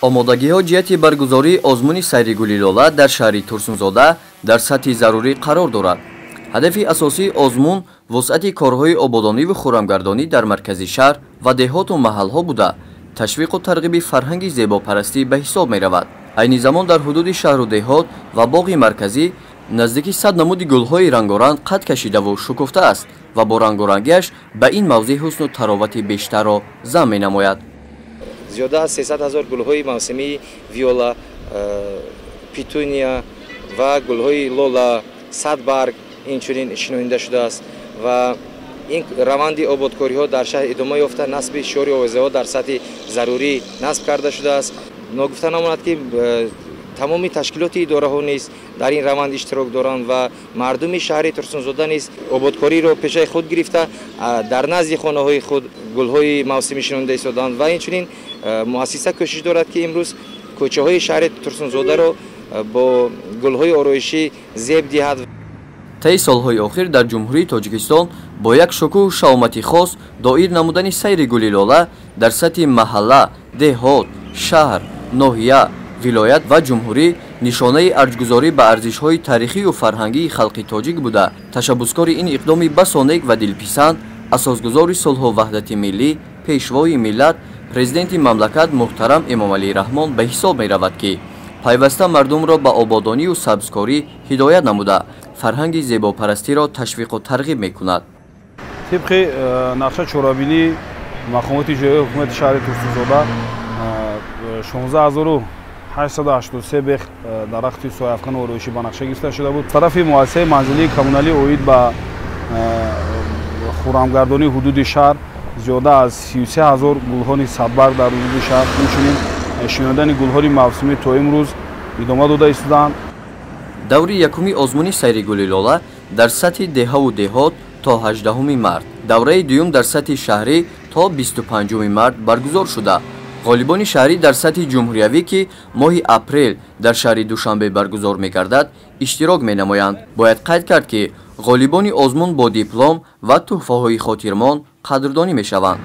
Омодагиҳо ҷиҳати баргузории озмуни сайри гули лола дар шаҳри Турсунзода дар сатҳи зарурӣ қарор дорад. Ҳадафи асосии озмун вусъати корҳои ободониву хуррамгардонӣ дар маркази шаҳр ва деҳоту маҳалҳо буда, ташвиқу тарғиби фарҳанги зебопарастӣ ба ҳисоб меравад. Айни замон дар ҳудуди шаҳру деҳот ва боғи марказӣ наздики 100 намуди гулҳои рангоранг қад кашидаву шукуфта аст ва бо рангорангиаш ба ин мавзеъ ҳусну таровати бештарро зам менамояд. Зиёда аз 300 ҳазор гулҳои мавсимии виола, петуния ва гулҳои лола, садбарг инчунин шинонида шудааст ва ин раванди ободкориҳо дар шаҳр идома ёфта, насби шиори овезаҳо дар сатҳи зарурӣ насб карда шудааст. Ногуфта намонад, ки тамоми ташкилоти идораҳо низ дар ин раванд иштирок доранд ва мардуми шаҳри Турсунзода низ ободкориро пешаи худ гирифта, дар назди хонаҳои худ гулҳои мавсимӣ шинонида истоданд ва инчунин муассиса кӯшиш дорад, ки имрӯз кӯчаҳои шаҳри Турсунзодаро бо гулҳои ороишӣ зеб диҳад. Таи солҳои охир дар Ҷумҳурии Тоҷикистон бо як шукӯҳу шаомати хос доир намудани сайри гули лола дар сатҳи маҳалла, деҳот, шаҳр, ноҳия, вилоят ва ҷумҳурӣ нишонаи арҷгузорӣ ба арзишҳои таърихию фарҳангии халқи тоҷик буда, ташаббускори ин иқдоми басо нек ва дилписанд асосгузори сулҳу ваҳдати миллӣ, пешвои миллат, президенти мамлакат муҳтарам Эмомалӣ Раҳмон ба ҳисоб меравад, ки пайваста мардумро ба ободонию сабзкорӣ ҳидоят намуда, фарҳанги зебопарастиро ташвиқу тарғиб мекунад. Тибқи нақша чорабинии мақомоти ҷойии ҳукумати шаҳри Турсунзода 16 883 бех дарахти сояафкану ороишӣ ба нақша гирифта шуда буд. Тарафи муассисаи манзилии коммуналӣ оид ба хуррамгардонии ҳудуди шаҳр зиёда аз 33 ҳазор гулҳои садбарг дар ҳудуди шаҳр, инчунин шинондани гулҳои мавсимӣ то имрӯз идома дода истодаанд. Даври якуми озмуни сайри гули лола дар сатҳи деҳаву деҳот то 18 март, давраи дуюм дар сатҳи шаҳрӣ то 25 март баргузор шуда, ғолибони шаҳрӣ дар сатҳи ҷумҳуриявӣ, ки моҳи апрел дар шаҳри Душанбе баргузор мегардад, иштирок менамоянд. Бояд қайд кард, ки ғолибони озмун бо диплом ва тӯҳфаҳои хотирмон қадрдонӣ мешаванд.